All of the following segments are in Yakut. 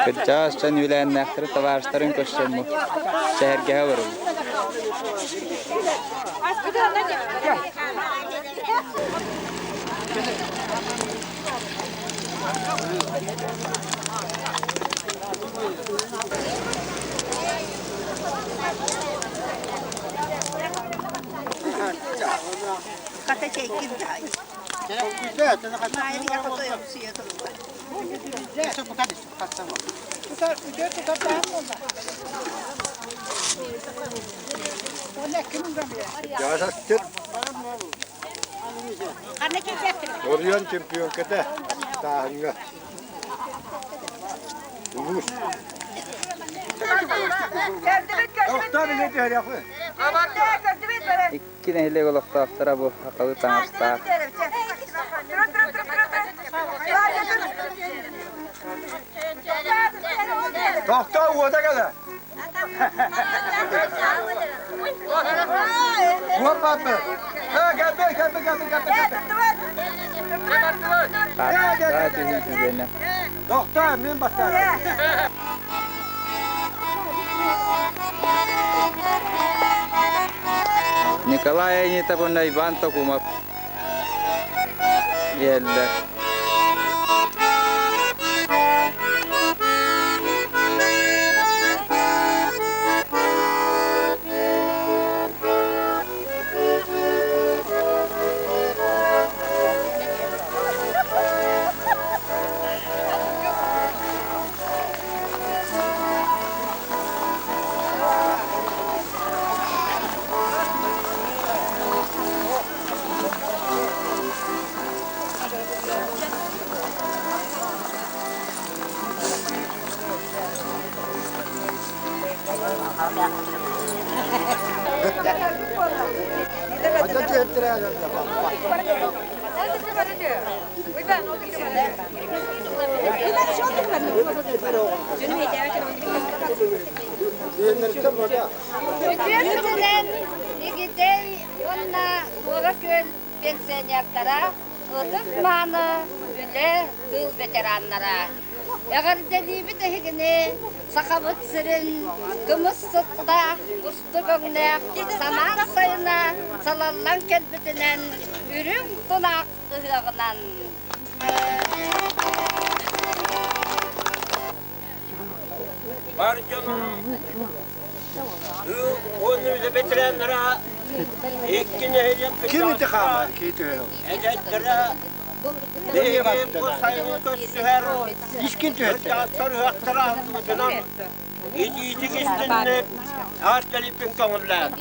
Кырдьаҕас дьон үөлээннээхтэри табаарыстарын көрсөн сэһэргэһэ олоробут. Дьаасастыт Орион чемпионката тааһыҥҥа улуус Икки нэһилиэк олохтоохторо бу сахалыы таҥастаах. Тохтоо уота кэлэ. Уот баппы. Кэлбэ, кэлбэ, кэлбэ, кэлбэ, кэлбэ. Хаартыскаҕа түһүү түгэнэ. Тохтоо, мин бастаатым. Николай Анитов уонна Иван Токумов иһэллэр. Үтүө Игидэй уонна Туора Күөл пенсионердара, ытык-мааны үлэ, тыыл ветераннара! Эҕэрдэлиибит эһигини Сахабыт сирин кымыс сыттаах, кустук өҥнөөх самаан сайына салаллан кэлбитинэн үрүҥ тунаах ыһыаҕынан! Бар дьонум тыыл уонна үлэ ветераннара икки нэһилиэк Ким ити хаамар киһи эдэттэрэ биһиги бу сайыны көрсүһэр Искин түһэттэр. кырдьаҕастар ыһыахтара аһыллыбытынан итиитик истинник аар кэлиппин көҥүллээн.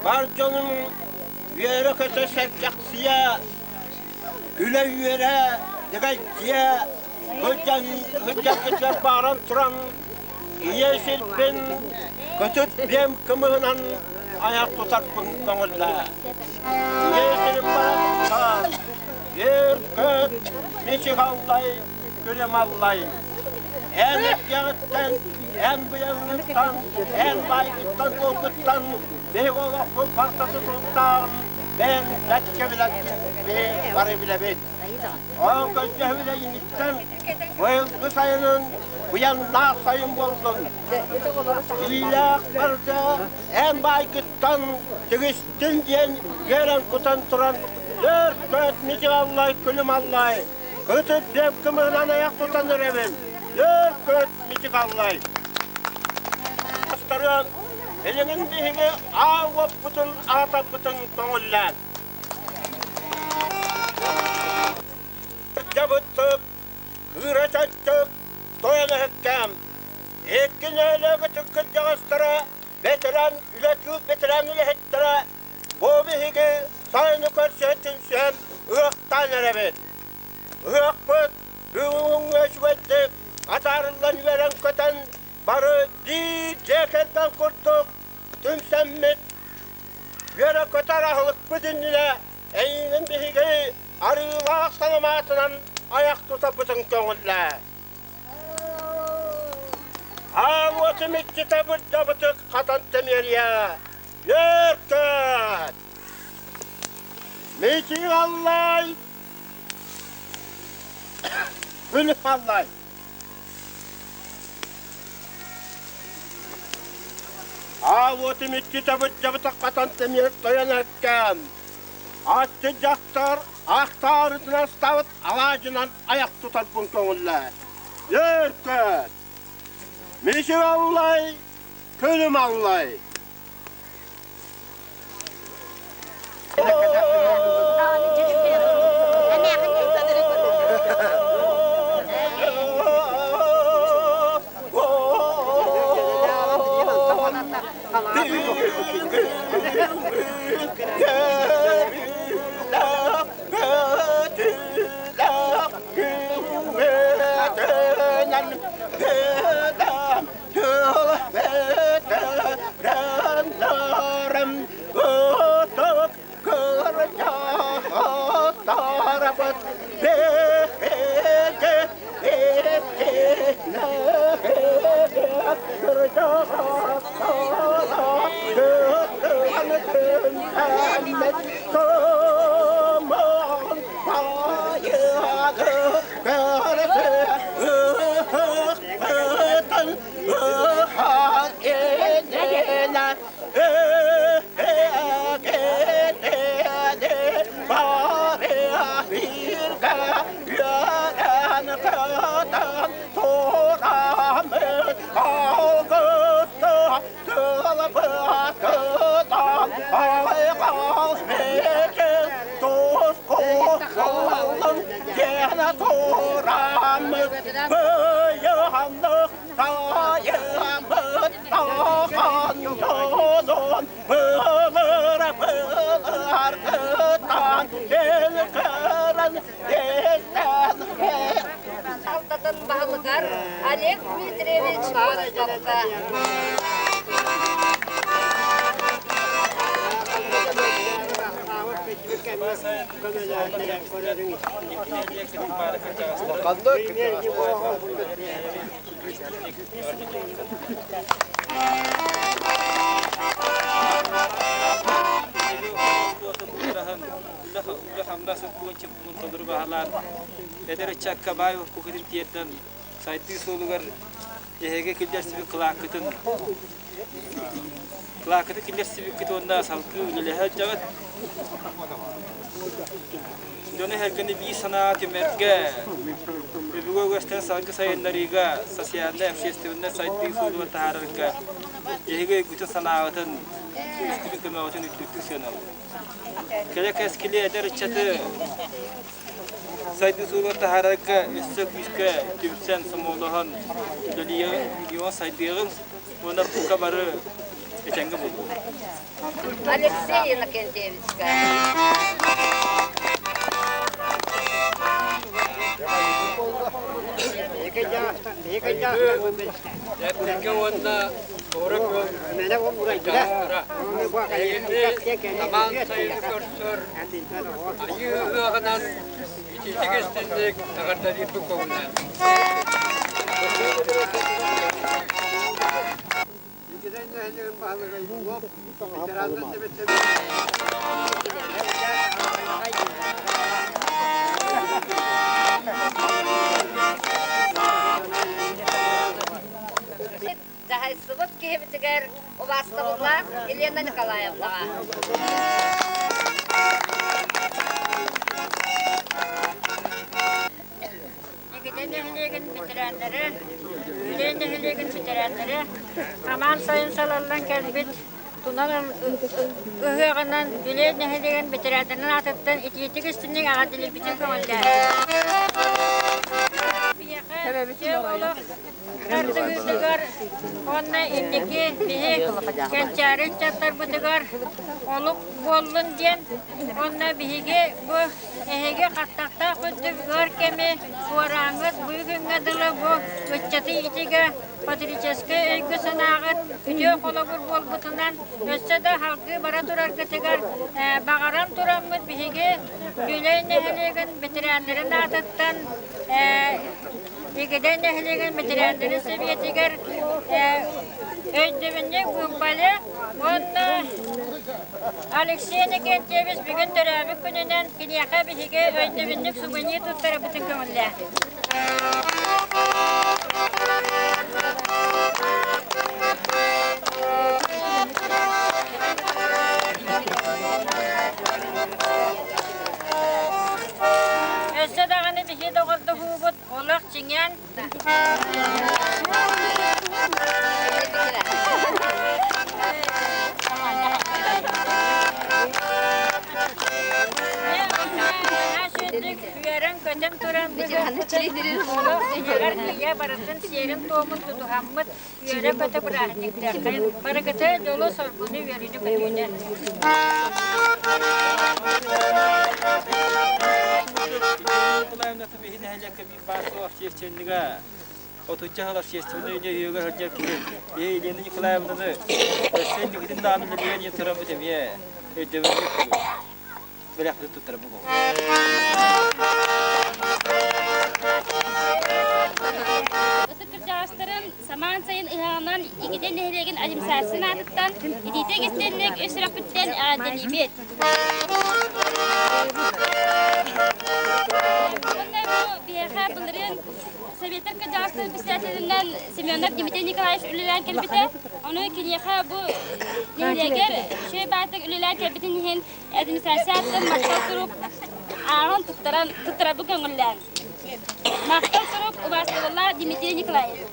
Бар дьонум үөрэ-көтө сэргэхсийэ Үлэ-үөрэ, дэгэйдиэ, сылдьан сылдьаргытыгар бааран туран, ийэ сирбин көтүт биэм кымыһынан айах тутарбын көҥүллээ. Ийэ сирим барахсан, үөр-көт, мичик аллай, күлүм аллай. Эн эргэҕиттэн, эн быйаҥҥыттан, эн баайгыттан-дуолгуттан биһиги олохпут барыта тутулуктааҕын Бэйэҥ бэрткэ билэргин биһи бары билэбит. Ол көрдөһүбүт эйигиттэн быйылгы сайынын быйаннаах сайын буоллун. Илиилээх барыта эн баайгыттан тигистин диэн үөрэн кутан туран төрт мичил аллай күлүм аллай кытыт дэп кымыһынан айах тутан эрэбин төрт көт мичик аллай Билигин биһиги аал уоппутун аатаппытын көҥүллээн. Дьабыттык, кыыра чаччык, тойон өһүккээм. Икки нэһилиэк кырдьаҕастара, бэтэрээн үлэтиир бэтэрээн үлэһиттэрэ бу биһиги сайыны көрсө түмсэн ыһыахтаан эрэбит. Ыһыахпыт бүгүҥҥү үчүгэйдик атаарыллан үөрэн-көтөн Бары биир дьиэ кэргэн курдук түмсэммит, үөрэ-көтөр аһылыкпыт иннинэ эйигин биһиги арыылаах саламаатынан айах тутарбытын көҥүллээ. Аал уотум иччитэ бырдьабытык хатан тэмиэрийэ, үөр-көт! Мичик аллай! Күлүк аллай! Аауотум икки табыт дьабытаххатан тэмиэр тойон эркээн. Аччы дьахтар ахтаарытынан ставыт алаадьынан аяқ тутарбын көҥүллээ. Өркөт! Мичик аллай, күлүм аллай! Алтатын баһылыгар Олег Дмитриевич Марковка. Эдэр ыччакка баай кукутун тиэрдэн сайдыы суолугар эһиги киллэрсибит кылааккытын кылааккытын киллэрсибиккит уонна салгыы үлэлэһэ сылдьаҕыт. Дьону эһэргэни биир санаа түмэргэ, өбүгэ үгэстэрин салгыы сайыннарыыга, социальнай, общественнай сайдыы суолугар таһаарарга эһиги өйгүтүн-санааҕытын, күүскүтүн көмөҕүтүн үрдүктүк сыаналыыр. Кэлэ кэскили эдэр ыччаты сайдыы суолугар таһаарарга өссө күүскэ түмсэн, сомоҕолоһон үлэлиэҕин, сайдыаҕын уонна бука бары этэҥҥэ буолуоҕун. Алексей Иннокентьевичка. Дьэпсэргэ уонна Туора Күөл Эһигини самаан сайыны көрсөр Айыы ыһыаҕынан итиитик истинник эҕэрдэлиирбин көҥүллээн. Дьаһайсыбыт киһибитигэр убаастабыллаах Елена Николаевнаҕа. Игидэ нэһилиэгин ветераннары, Үлэ нэһилиэгин ветераннары самаан сайын салаллан кэлбит тунал ыһыаҕынан Үлэ нэһилиэгин ветераннарын аатыттан итиитик истинник эҕэрдэлиирбитин көҥүллээтим. Биһиэхэ олох тардыһыытыгар уонна инники биһи кэнчээри ыччаттарбытыгар олук буоллун диэн уонна биһиги бу эһиги хаттахтаах үрдүк ыар кэми туорааҥҥыт бу күҥҥэ дылы бу ыччаты итигэ патриотическай өйгө-санааҕыт үтүө холобур буолбутунан өссө да салгыы бара тураргытыгар баҕаран тураммыт биһиги Дьүлэй нэһилиэгин ветераннарын аатыттан Игидэй нэһилиэгин ветераннарын сэбиэтигэр. Өйдөбүнньүк быымпалы уонна Алексей Никентьевич бүгүн төрөөбүт күнүнэн киниэхэ биһиги өйдөбүнньүк сувенир туттарабытын көҥүллээ. Өссө даҕаны биһи доҕордоһуубут олох чиҥээн Үөрэн-көтөн туран олох иһигэр тиийэ барытын сиэрин-туомун тутуһаммыт үөрэ-көтө бырааһынньыктыаххайын барыгыты дьолу-соргуну үөрүүнү-көтүүнү. Биһи нэһилиэккэ биир баар суох общественнига отучча сыл общественнай үлэ үһүгэр сылдьар киһи биһи Елена Николаевнаны өссө инникитин даҕаны үлэлиэ диэн тураммыт эмиэ өйдөбүнньүк бэлэхпитин туттарабыт буолуо. Ытык кырдьаҕастарын самаан сайын ыһыаҕынан Игидэй нэһилиэгин администрациятын аатыттан итиитэ кистэллик үс сүрэхпиттэн эҕэрдэлиибит. Уонна бу биһиэхэ былырыын Советтар кырдьаҕастар председателинэн Семенов Дмитрий Николаевич үлэлээн кэлбитэ. Ону киниэхэ бу нэһилиэгэр үчүгэй баайтык үлэлээн кэлбитин иһин администрация ааттан махтал сурук ааҕан туттаран туттарарбын көҥүллээн. Махтал сурук убаастабыллаах Дмитрий Николаевич.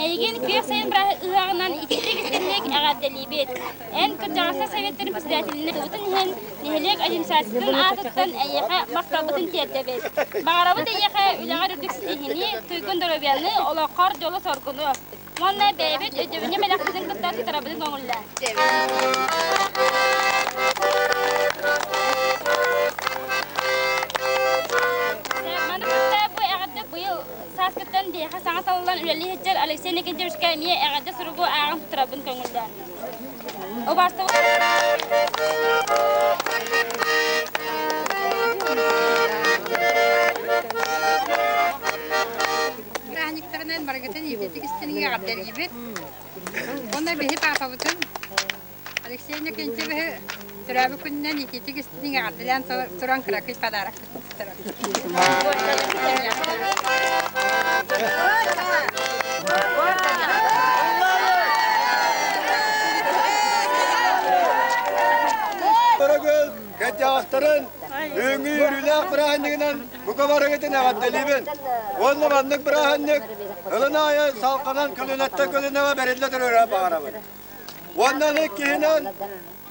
Эйигин күөх сайын ыһыаҕынан итиитик истинник эҕэрдэлиибит. Эн кырдьаҕастар советтарын председателинэн тылбытын иһин нэһилиэк администрациятын аатыттан эйиэхэ махталбытын тиэрдэбит. Баҕарабыт эйиэхэ үлэҕэр үрдүк ситиһиини, туйгун доруобуйаны, олоххор дьолу-соргуну. Уонна бэйэбит өйдөбүнньүк бэлэхпитин кытта туттарабытын көҥүллээ. Маны кытта бу эҕэрдэ быйыл сааскыттан биһиэхэ саҥа талыллан үлэлии сылдьар Алексей Никитичка эмиэ эҕэрдэ суругу ааҕан туттарабын көҥүллээн. Бырааһынньыктарынан барыгытын ититик истинигэ эҕэрдэлиибит. Уонна биһи паапабытын Алексей Иннокентьевиһы төрөөбүт күнүнэн ититик истинигэ эҕэрдэлээн туран кыракый подарок Дорогой кырдьаҕастарын бүгүҥҥү үөрүүлээх бырааһынньыгынан бука барыгытын эҕэрдэлиибин. Уонна маннык бырааһынньык ылын аайы салҕанан көлүөнэттэн көлүөнэҕэ бэриллэ турара баҕарабын. Уонна иккиһинэн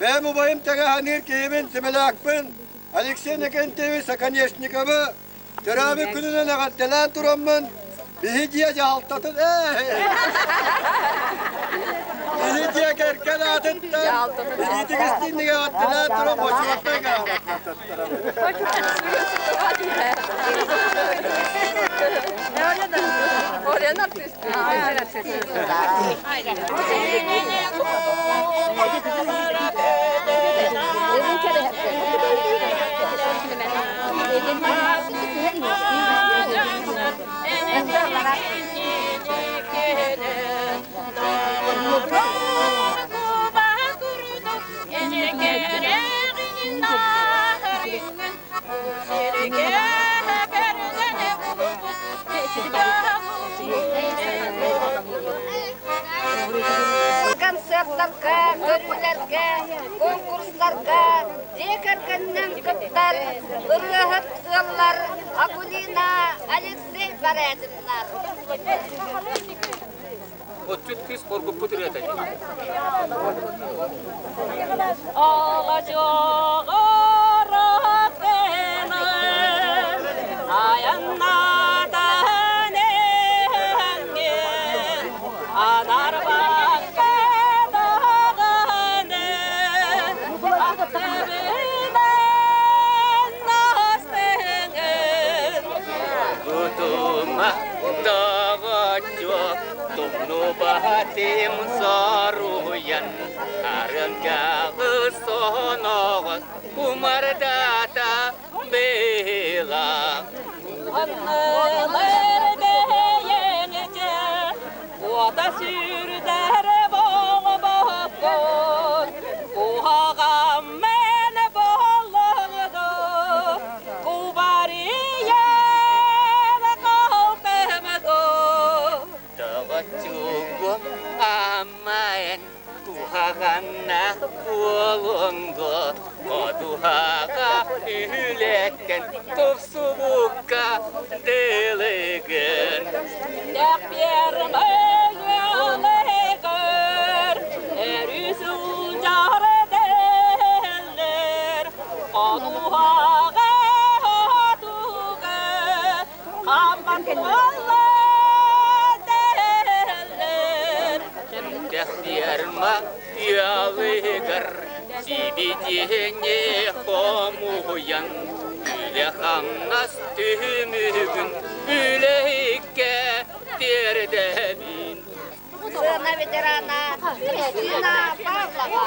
бэйэм убайым тэҥэ саныыр киһибин Семелякпын Алексей Иннокентьевич Оконешниковы төрөөбүт күнүнэн эҕэрдэлээн тураммын биһи дьиэ дьаһалтатын биһи дьиэ кэргэн аатыттан илиитик истиҥник эҕэрдэлээн туран бочуоттай Концерттарга, көрүүлэргэ, конкурстарга дьиэ кэргэнинэн кыттар ырыаһыт ыаллар Акулина, Алексей Борядиннар. Отчут кыыс хоргуппут ырыата Айаннатан эһэҥҥин анарбакка даҕаны ахтыбынан астыҥын Кутума доҕоччуок Тумнубатым соруйан Арыҥкаҕы соноҕос Кумардата быһыылаах Аннылар бэйэҥчэ Уота сүрдэр Ходуһаҕа үлэттэн тупсубукка дылыгын. Дэхпиэрмэҥэлэгэр өрүү сылдьар дэллэр, Ходуһаҕа хотуга хаммат буолла дэллэр. Дэхпиэрмэ ыалыгар сибидиэнньэ хомуйан, үлэ-хамнас түмүгүн үлэһиккэ тиэрдэбин. Сцена ветерана Кристина Павлова.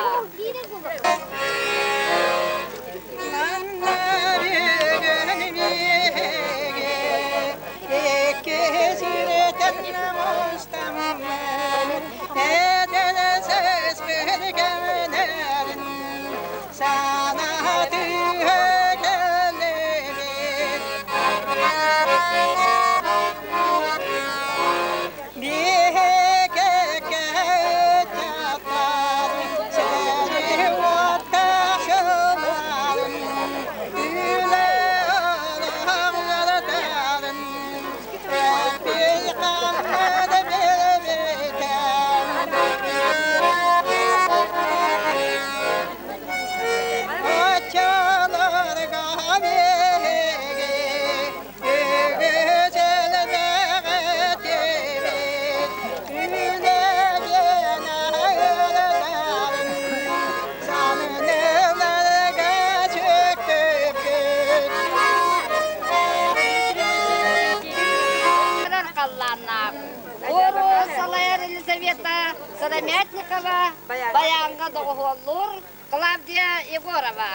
Салайар Елизавета Сыромятникова баяҥҥа доҕуһуоллуур Клавдия Егорова.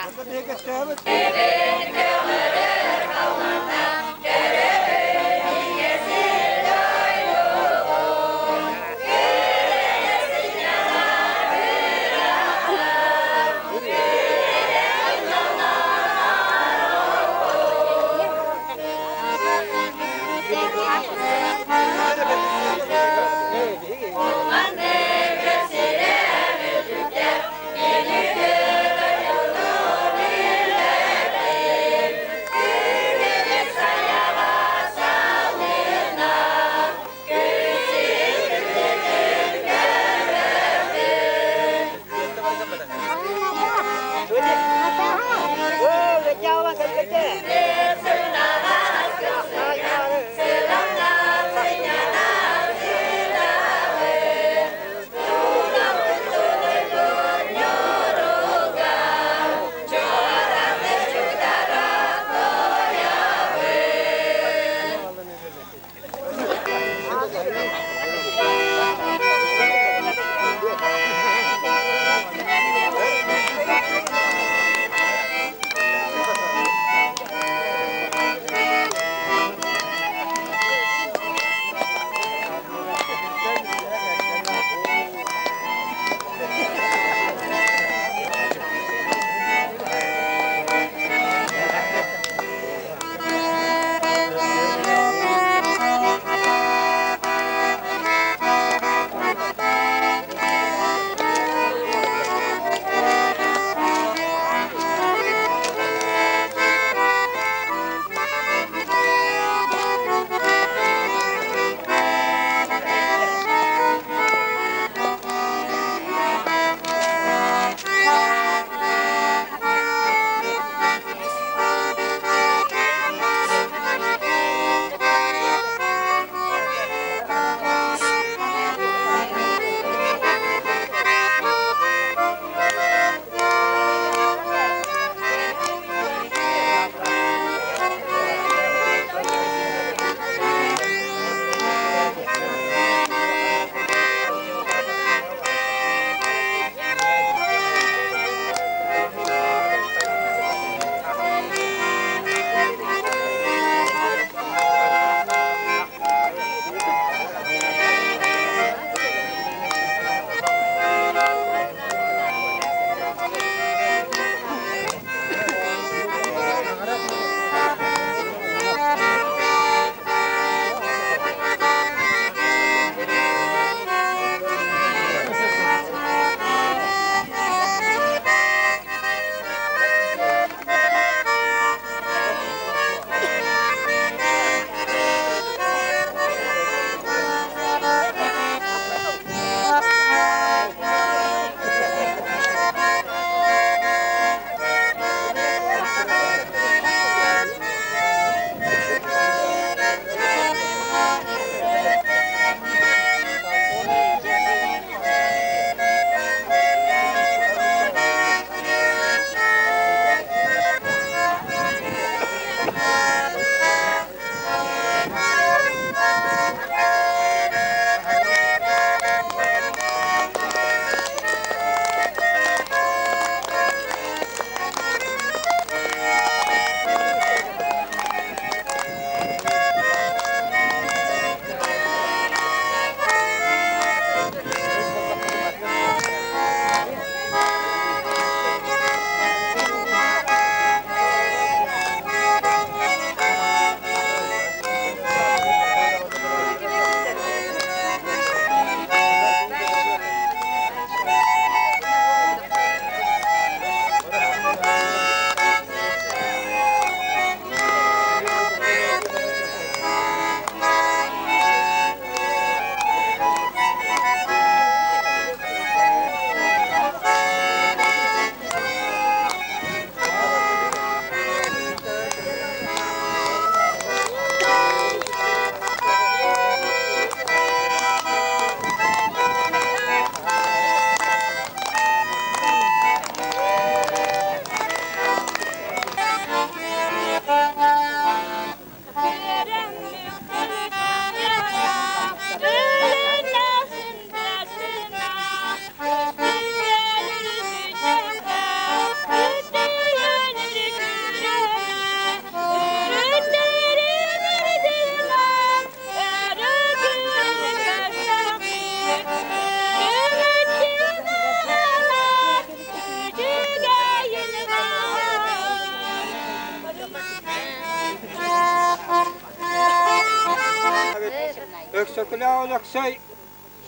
Өксөкүлээх Өлөксөй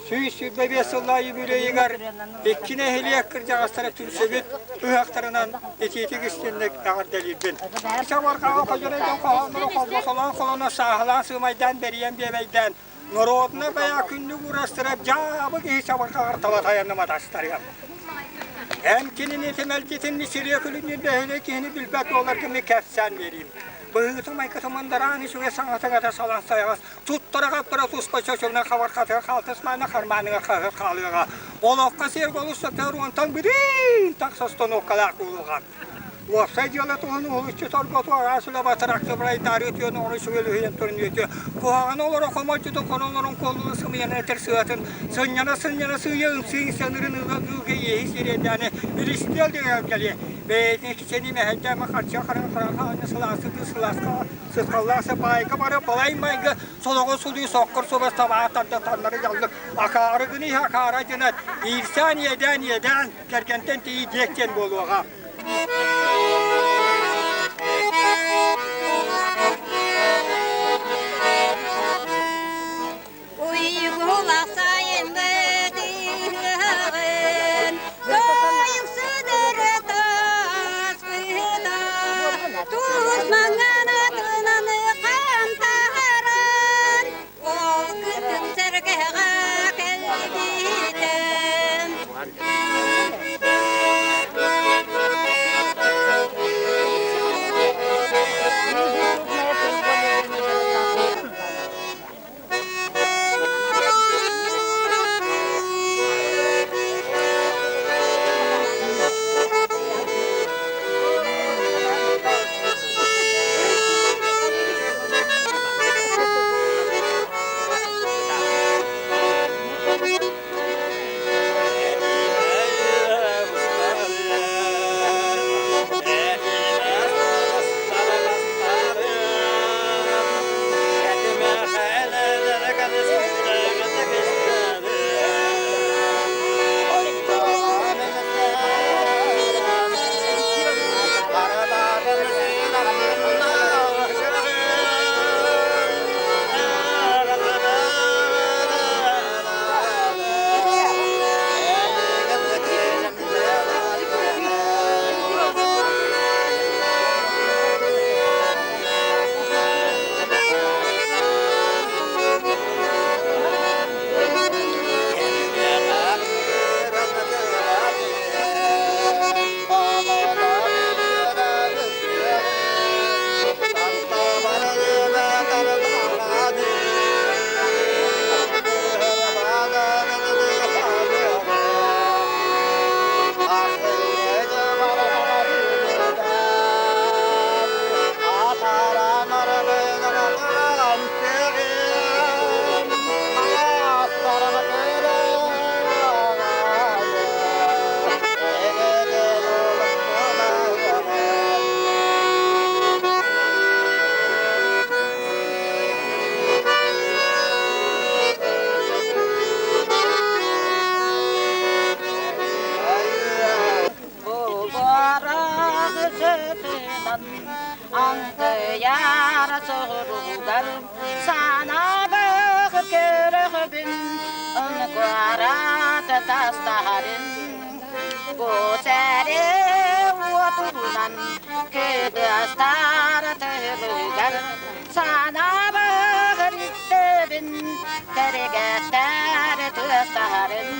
125 сыллаах юбилейыгар икки нэһилиэк кырдьаҕастара түмсүбүт ыһыахтарынан итиитик истинник эҕэрдэлиирбин. Сабарҕаҕа хожоройдон хоһооннору холбосолоон холоно сааһылаан сыымайдаан бэрийэн биэбэйдээн норуотуна бэйэ күннүк уурастыра дьаабы киһи сабарҕаҕар таба тайанным атастарыам. Эн кинини түмэлдьитин сириэ күлүннүн бэһилэ киһини билбэт буоларгын кэпсээн биэриим. Быһыыта майгыта мандараан үчүгэй саҥата салаан сайаҕас туттара-хаптара туспа чочуна хабархатыгар хаалтыс маана хармааныгар хаһыат хаалыаҕа. Олоххо сиэргэ олус сатыыр уонтан бүтүн тахса остановкалаах буолуоҕа. Уопсай дьыала туһун уһулуччу торготу араас үлэ батаракты бырайдаары үтүөн оҕону сүгэлүһүйэн турун үтүө. Куһаҕаны олоро хомойчутун хонолорун куолулу сымыйаны этэр сыатын сынньана-сынньана сыыйа ымсыын сыанырын ыла ыылга иэһи сириэдээни илистиэл дэгэл кэлиэ. Бэйэтин кичэни мэһэйдээмэ харчы хараҥа хараҥа аанньа сылаастыы сылааска сыталлаах сапаайка бары балай майгы солоҕо сулуу соккор собос табаа тарда таннары дьаллык акаары гыны акаара дьынат иирсээн иэдээн иэдээн кэргэнтэн тиий диэк диэн буолуоҕа. Уйгулах сайын бытыһыгын, тойуксудары таспыта, туус маҥан атынан хантаһаран, ол кытын сэргэҕэ кэлбитим. Аңтыйар соругар санабы көрөбүн ынкарат тастарын бу сәре уотунан кыдастар тылыгар санабы иттебин тэригеттер тыстарын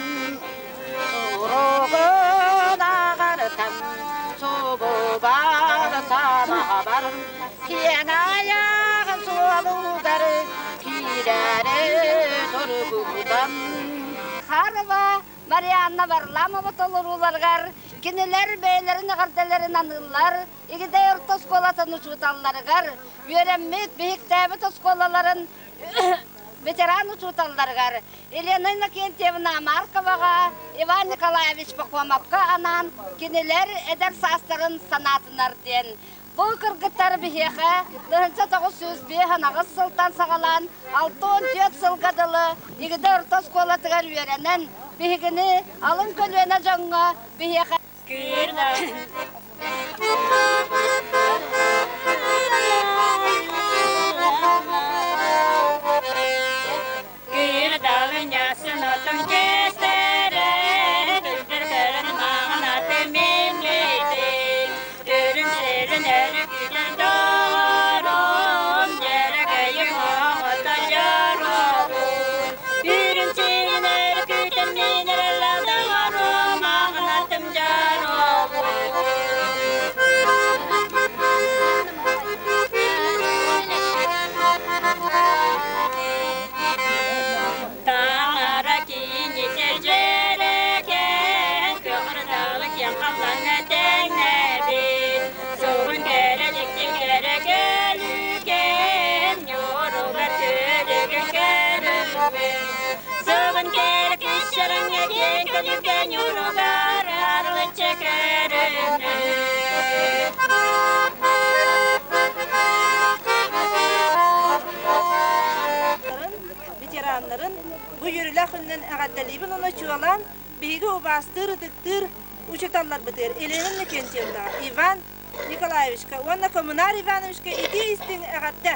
суругун ағартан субубар санабар киэҥ айаҕын суолугар киирэри тургутан Харова Марианна Варламова толорууларыгар кинилэр бэйэлэрин эҕэрдэлэрин аныыллар, Игидэй орто оскуолатын учууталларыгар, үөрэммит, биһиктээбит оскуолаларын ветеран учууталларыгар Елена Иннокентьевна Марковаҕа, Иван Николаевич Пахомовка анаан кинилэр эдэр саастарын санаатынар диэн Бу кыргыттар биһиэхэ 1905 сылтан саҕалаан 64 сылга дылы Игидэ орто оскуолатыгар үөрэнэн, биһигини алын көлүөнэ дьоҥҥо биһиэхэ эҕэрдэлиибин уонна чуолаан биһиги убаастыыр, ытыктыыр учууталларбытыгар Елена Иннокентьевнаҕа, Иван Николаевичка уонна Коммунар Ивановичка итии истиҥ эҕэрдэ!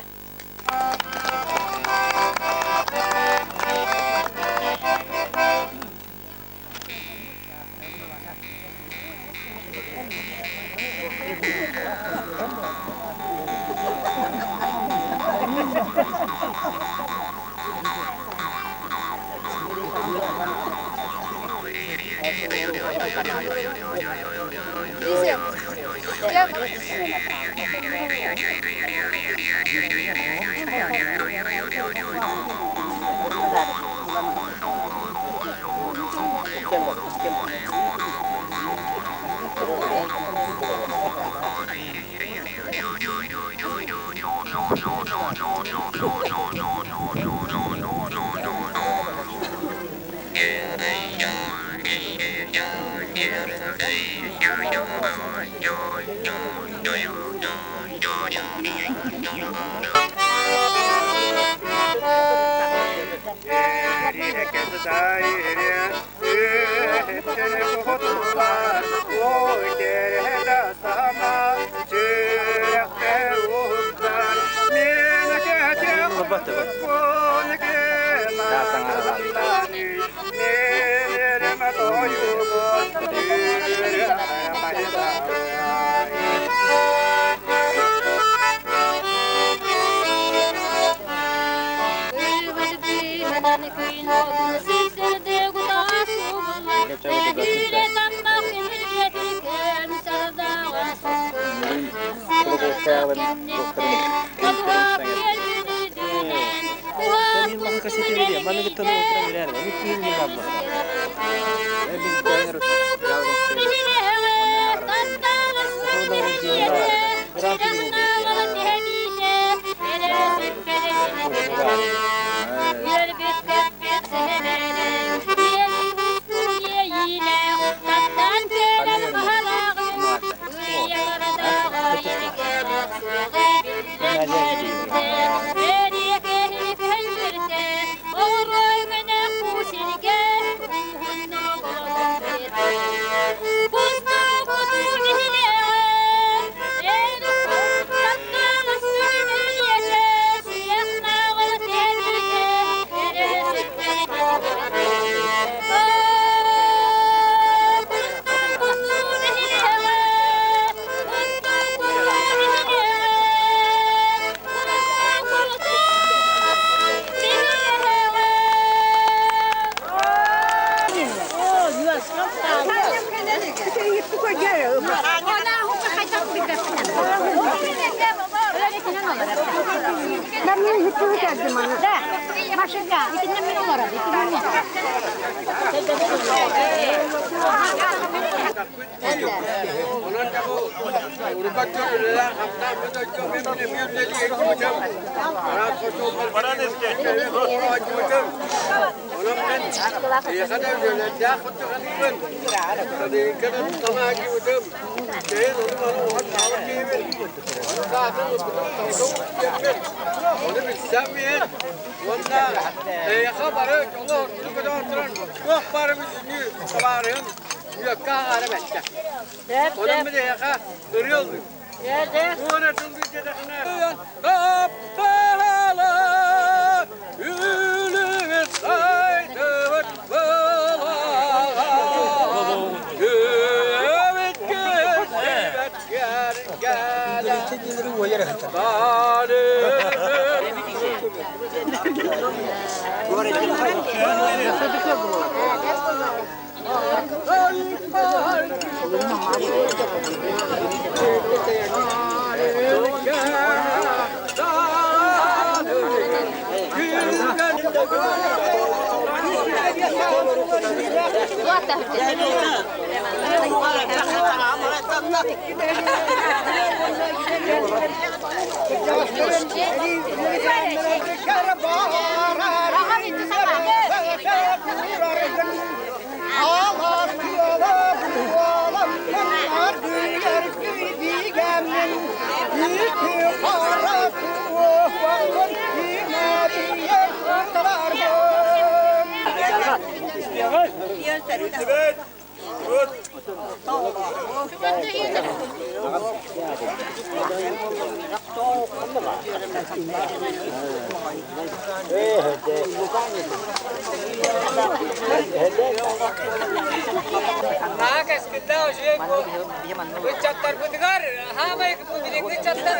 Ыччаттарбытыгар хаамай билиҥҥи ыччаттар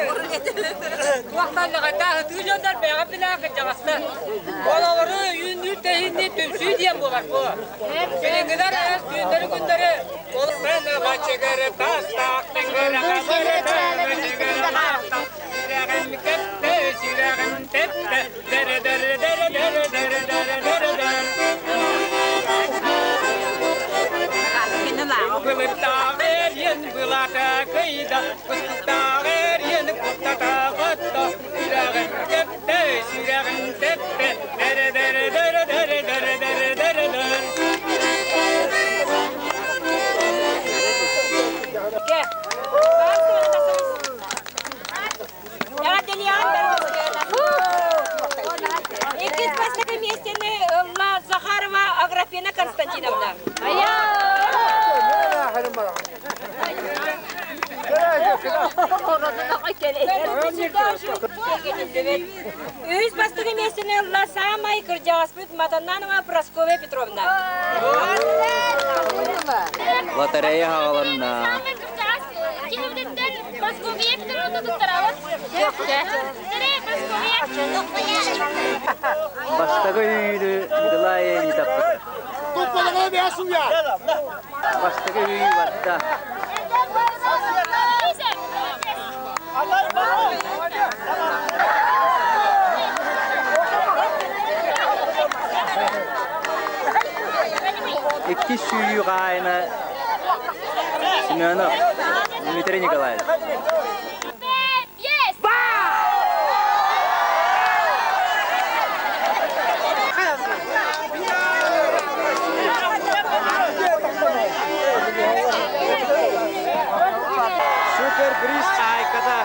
туохтааллаҕайдаах ытыы дьоннор бэйэҕит билэҕит кырдьаҕастар. Ол олору үүннүүр тэһиинниир түмсүү диэн буолар бу. Билиҥҥилэр түүннэри күннэри бачыгыры тастаах Сүрэҕим кэптэ, сүрэҕим тэптэ, дэрэ дэрэ дэрэ дэрэ дэрэ дэрэ дэрэ Былыттаах эриэн былата кыйда, кустуктаах эриэн куттата хотто, сүрэҕим тэптэ, сүрэҕим тэптэ, дэрэ дэрэ дэрэ дэрэ дэрэ дэрэ дэрэ дэр. Иккис бастакы миэстэни ылла Захарова Аграфена Константиновна. Үһүс бастакы миэстэни ылла саамай кырдьаҕаспыт Матаннанова Прасковья Петровна. Лотерея хаҕаланна. Киһибититтэн Прасковья Петровна туттарабыт. Бастакы үүнү Николай Леонидовпыт. Бастакы үүнүү барда. Иккис сүүйүү хаайына Семенов Дмитрий Николаевич. Супер бриз Айкада.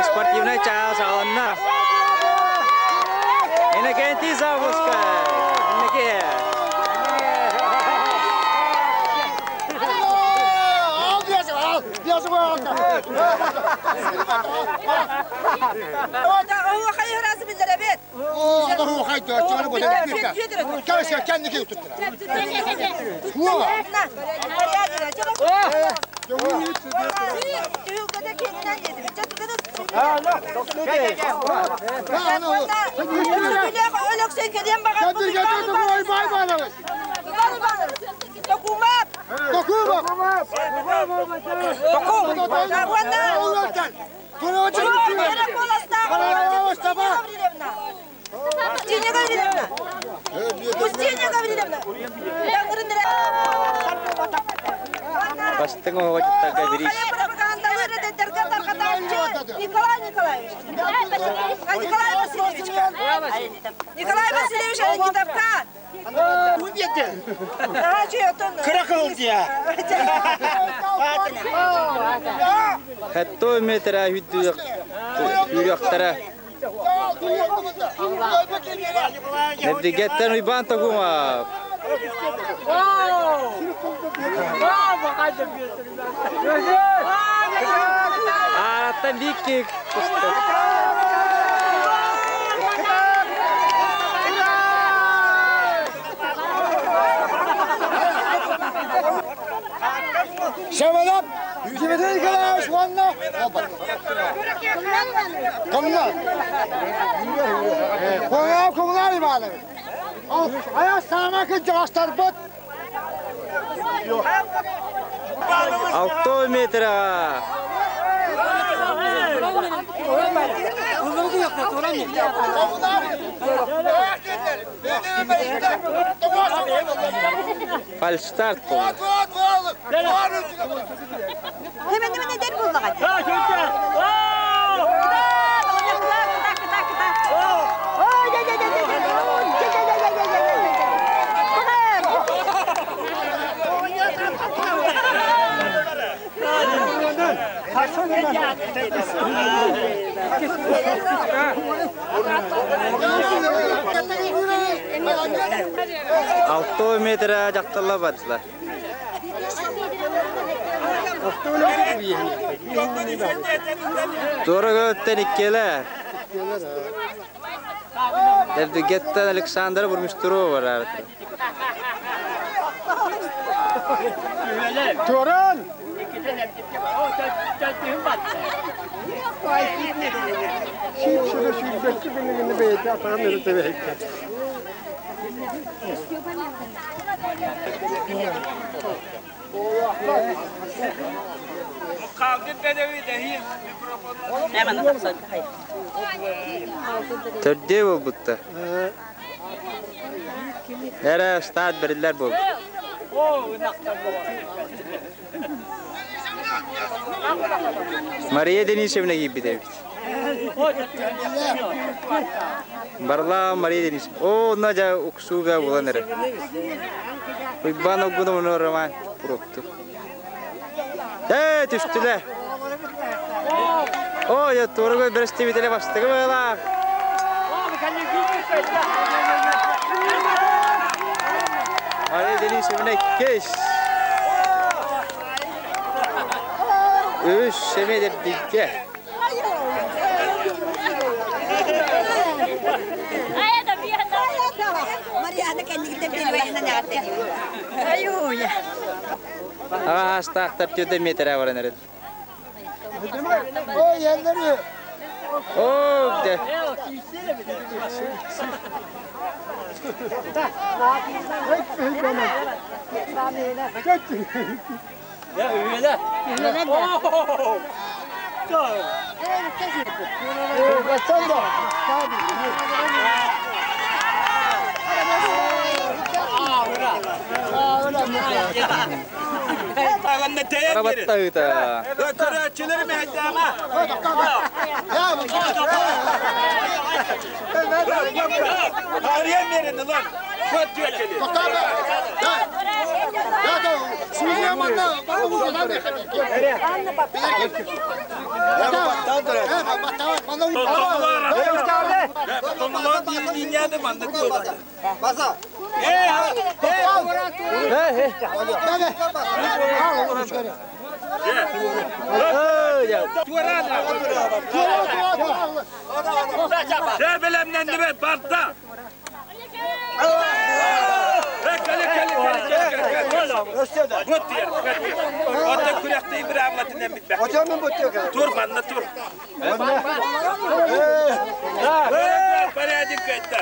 Спортивный час алынна. Иннокентий Заводскай. Иннеке. Түһүлгөдө киэнинэн диэтим. Өлөксөй кэлиэн баҕарбыт Иван Иванович. Токумап. Токумап. Устинья Гавриловна. Устинья Гавриловна. Бастыҥ оҕо бириис. Николай Николаевич. Николай Васильевич. Николай Васильевич Никитовка. Кыра кыл дия. Хэтто метра хүрүөхтэрэ. Нэбдигеттен Уйбаан Токумов. Араттан бикки Шамалап, Дмитрий Николаевич уонна Коммунал. Коммунал Коммунал Иванович. Ая саама кырдьаҕастарбыт. Алто метра. Фальстарт буолла. Алто метра дьахталла бардылар. Туора көттен иккиэлэр. Дэбдигеттен Александра Бурмистрова барар. Туран! Төрдүө буолбуттар. Эрэ ыстаат бэриллэр буолбут. Мария Денисовна киирбит эбит. Барла Мария Денисовна. Оо, онно дьэ уксууга булан эрэ. Уйбаан Оггунов Роман Пурупту. Ээ, түстүлэр. Оо, я туорага бэрэстэбиитэлэ бастакы быһыылаах. Мария Денисовна иккис. Үс сэмэ дэрдикке. Марьяна кэннигиттэн первайынан Аюя. Аастаахтар түөрт метрэ баран эрэр. Ой, yerleri. Оо, дэ. Арабаттаыта. Тур, манна тур. Порядок это.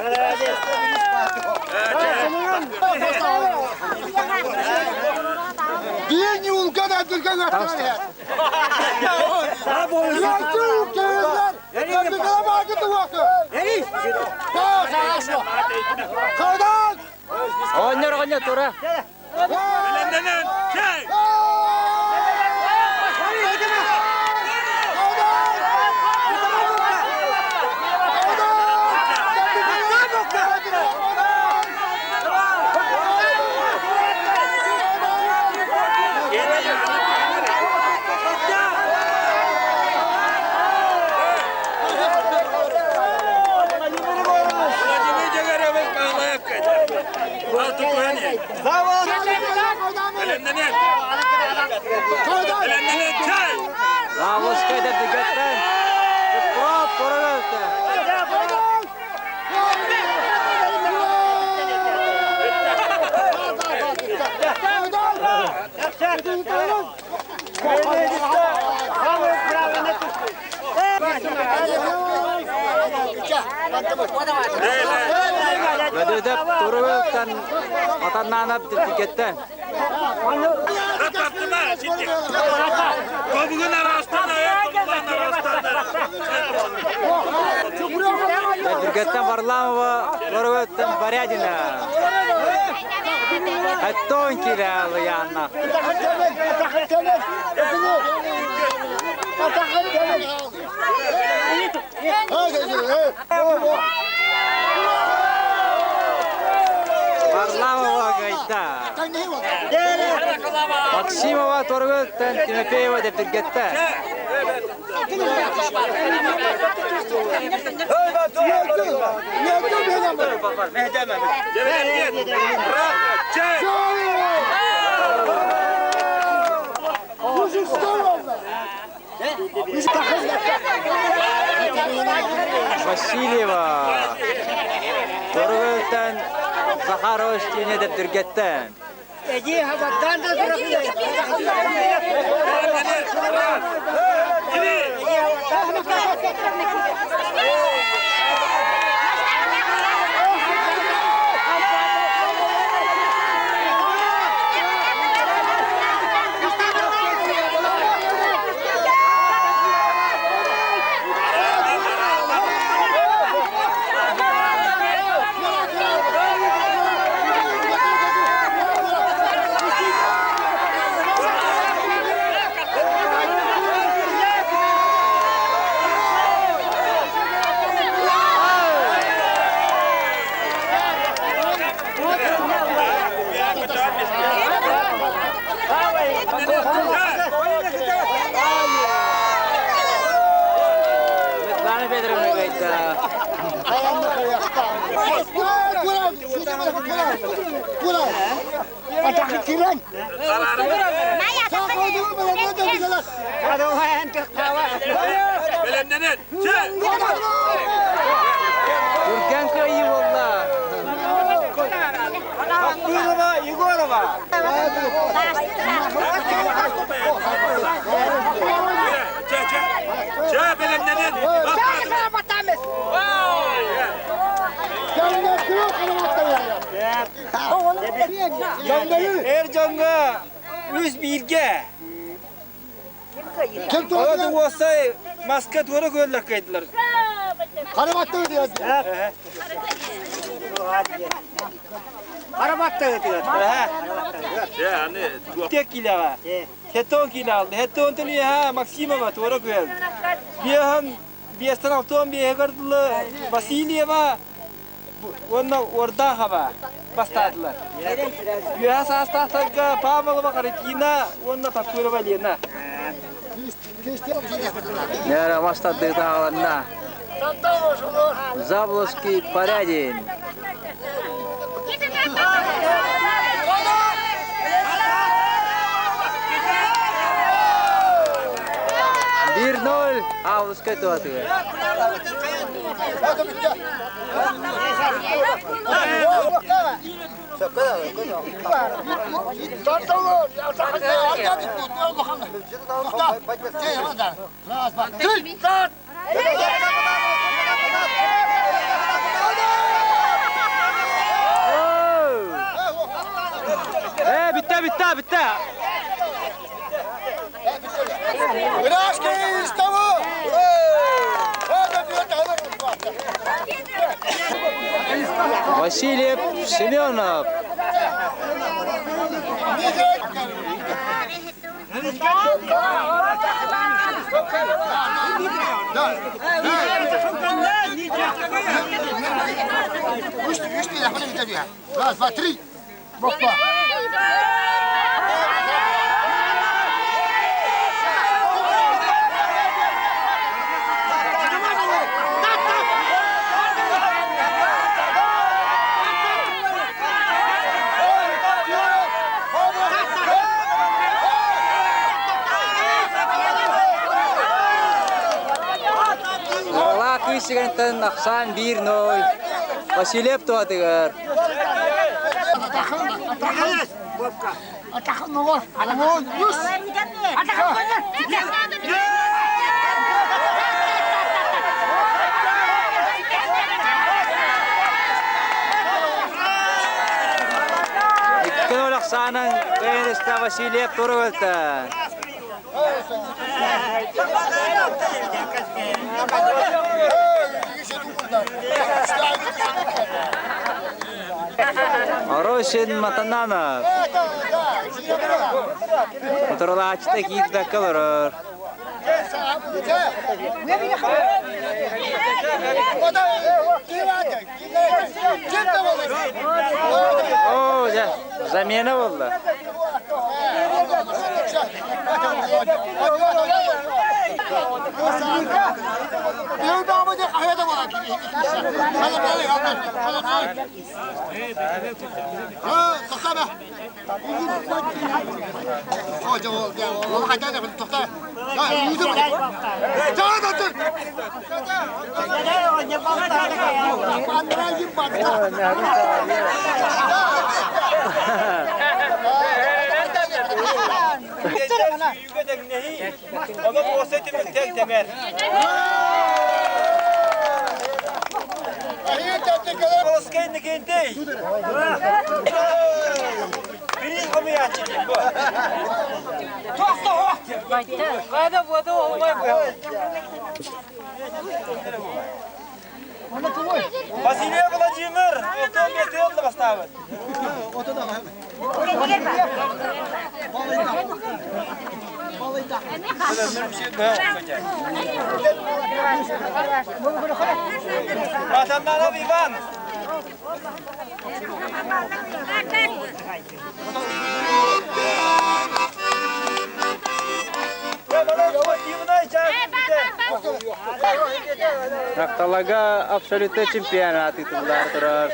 Биир улга да дүргэн өттүгэр. Оонньор оҕонньор тура. Лавовскай дэбдигеттен. Тура тура өлтө. Бөдөдөп туругуттан атаннаанап дэбдигеттен. Тобугун арастан Дэбдигеттен Варламова туругуттан Борядина. Хаттон киле Янна. Варламова гайда. Максимова туругуттан Тимофеева дэбдигеттен. Васильева. Туругуттан Захарова Стине дэбдигеттен. Светлана Федоровна гайда. Түргэн кыайыы буолла. Пылова Егорова. Эр дьоҥҥо үс бииргэ. Олор уосай маска туора көрөлөр кыайдылар. Тек килэҕэ. Хеттон килэ алды. Хеттон төлүө Максимова туора күөл. Биэһэн биэстэн алтон биэһэ көрдүлэ Васильева уонна Ордахова бастаатылар. Үөһэ саастаахтарга Павлова Каратина уонна Тапкырова Лена. Нера мастаддыытааланна. Заболоцкий Порядин. Биир ноль Авлскай туһатыгар. Ээ, бүттэ, бүттэ, бүттэ. Васильев Семенов. Раз, два, три. Боппа. Уола кыыс сигэнтэн ахсаан 1-0. Васильев туһатыгар. 2-0 ахсаанан кыайан Васильев туругулта. Оросин Матананов. Моторолааччыта киирбэккэ олорор. Оо, дьэ, замена буолла. Ama bu olsaydı tek temel. Василий Владимир, отон бесте поставит. Матананов Иван. Накталага абсолютный чемпионат титуллар турар.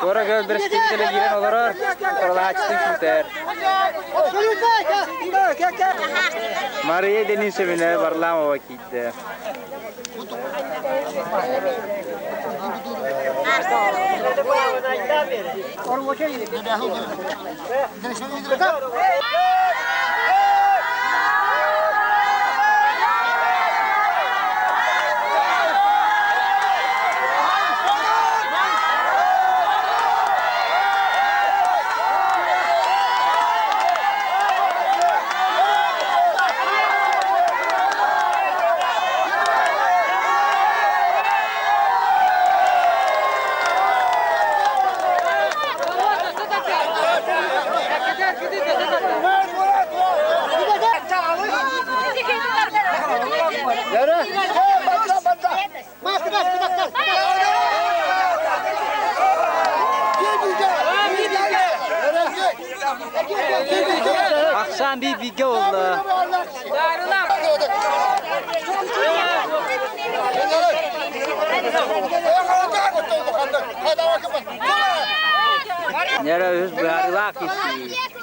Кора бирстиктеле киирэн олорор, Королаачтын күүтэр. Мария Денисовна Варламова киирдэ. Ахсаан биир бииргэ буолла. Нера үс быһаарыылаах киирсии.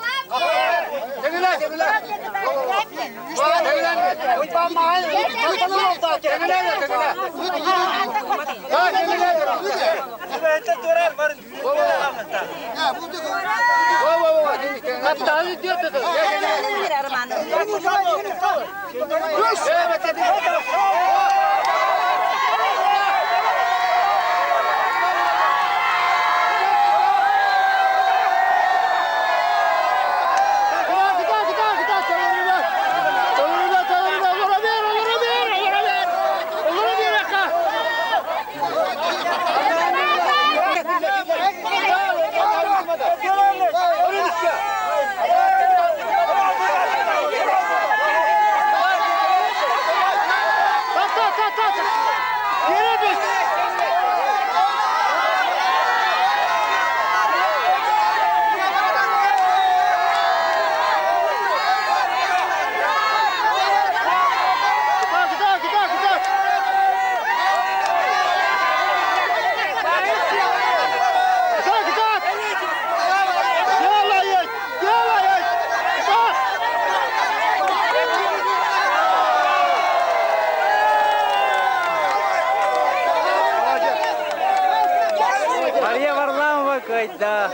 Мария Варламова кыайда.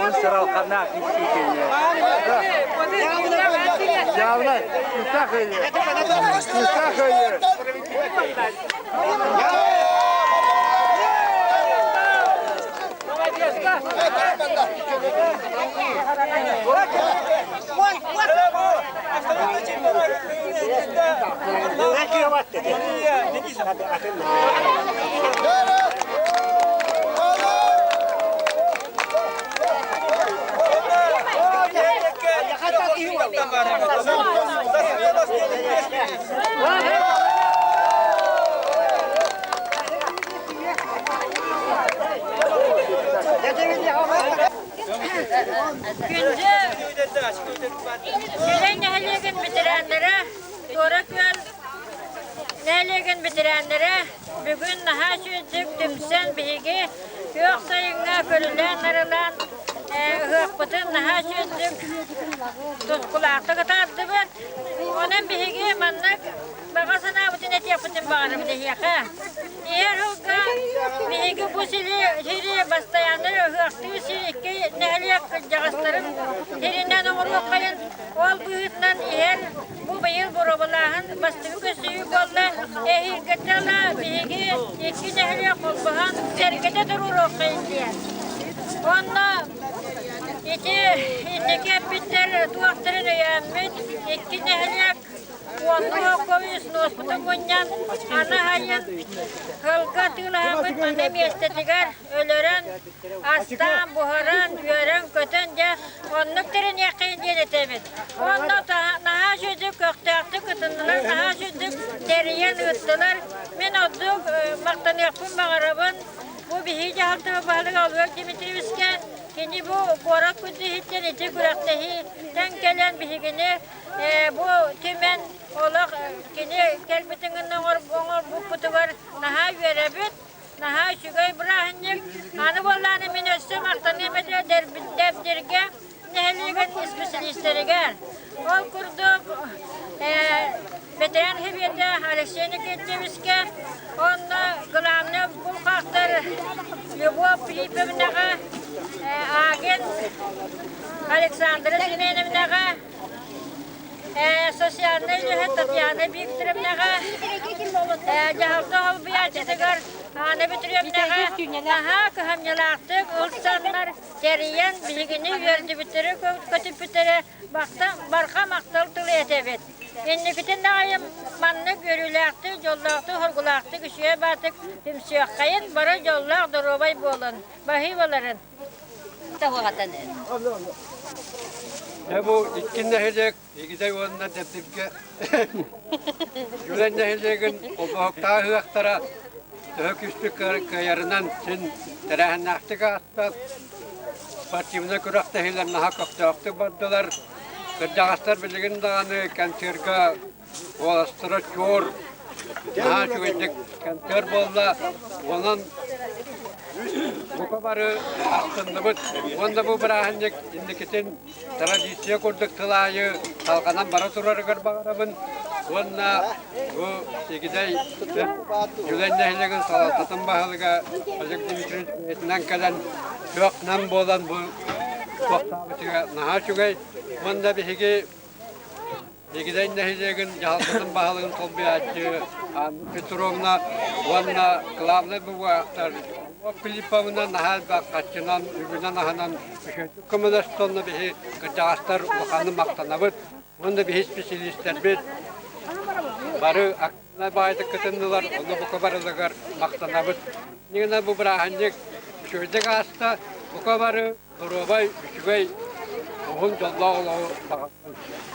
Он сыралхана киссикене. Явно, Күндү Дьүлэй нэһилиэгин ветераннара, Туора Күөл нэһилиэгин ветераннара бүгүн наһаа үчүгэйдик түмсэн биһиги күөх сайыҥҥа көрүлээн-нарылаан ыһыахпытын наһаа үчүгэйдик тускулаахтык атаардыбыт. Онон биһиги маннык баҕа санаабытын этиэхпитин баҕарабыт эһиэхэ. Иһэр сылга биһиги бу сири, сири бастайааннар ыһыахтыы сир икки нэһилиэк кырдьаҕастарын сиринэн оҥоруоххайын, ол быһыытынан иһэр бу быйыл боруобалааһын бастакы көстүү буолла. Эһиилгиттэн ыла биһиги икки нэһилиэк холбоһон сэргэтэ туруоруоххайын диэн. Онно ити инники эппиттэр туохтарын өйөөммүт икки нэһилиэк Уонна көмүс нуоспутун мунньан, аны айын сылгы атыылаһаммыт маны миэстэтигэр өлөрөн, астаан, буһаран, үөрэн-көтөн дьэ оннук тэриниэххэйин диэн этэбит. Онно наһаа үчүгүйдүк көхтөөхтүк кытыннылар, наһаа үчүгүйдүк тэрийэн ыыттылар. Мин ордук махтаныахпын баҕарабын. Бу биһиги дьаһалтабыт баһылыга Олег Дмитриевичкэ кини бу куорат күндүһүттэн ити күрэхтэһииттэн кэлэн биһигини Бу түмэн олох кини кэлбитин гына оҥорбуппутугар наһаа үөрэбит, наһаа үчүгэй бырааһынньык. Аны буоллааны мин өссө махтаныам этэ Дэбдиргэ нэһилиэгин исписэлиистэригэр. Ол курдук ветеран Сэбиэтэ Алексей Никитичка, онно главный булхахтар Любовь Филипповнаҕа, агент Александра Семеновнаҕа, социальнай үлэһит Татьяна Викторовнаҕа, дьаһалта холбуйааччытыгар Анна Петровнаҕа наһаа кыһамньылаахтык ылсаннар, тэрийэн биһигини үөрдүбүттэрэ, көтүппүттэрэ барҕа махтал тылы этэбит. Инникитин даҕайы маннык үөрүүлээхтик, дьоллоохтук, хоргулаахтык, үчүгэй баатык түмсүөххэйин, бары дьоллоох, доруобай буолун, баһыыбаларын. Дьэ бу икки нэһилиэк Игидэй уонна Дэбдиргэ Дьүлэй нэһилиэгин холбоһуктаах ыһыахтара төһө күүстүк кыайарынан син тэрээһиннээхтик ааста. Спортивнай күрэхтэһиилэр наһаа көхтөөхтүк бардылар. Кырдьаҕастар билигин даҕаны концерга Уоластара чуор, наһаа үчүгэйдик кэнтиэр буолла. Онон бука бары астынныбыт. Уонна бу бырааһынньык инникитин традиция курдук тыл аайы салҕанан бара турарыгар баҕарабын. Уонна бу Игидэй Дьүлэй нэһилиэгин салалтатын баһылыга Олег Дмитриевич бэйэтинэн кэлэн күөх-нам буолан бу туохтаабытыгар наһаа үчүгэй. Уонна биһиги Игидэй нэһилиэгин дьаһалтатын баһылыгын солбуйааччы Анна Петровна уонна главнай бухгалтер Филипповна наһаа элбэх харчынан, үбүнэн-аһынан үчүгэйдик көмөлөстө, онно биһи кырдьаҕастар улаханнык махтанабыт. Уонна биһи исписэлиистэрбит бары активнай баайдык кытыннылар, онно бука барылыгар махтанабыт. Иннигинэ бу бырааһынньык үчүгэйдик ааста, бука бары доруобай, үчүгэй, уһун дьоллоох олоҕу баҕарабын.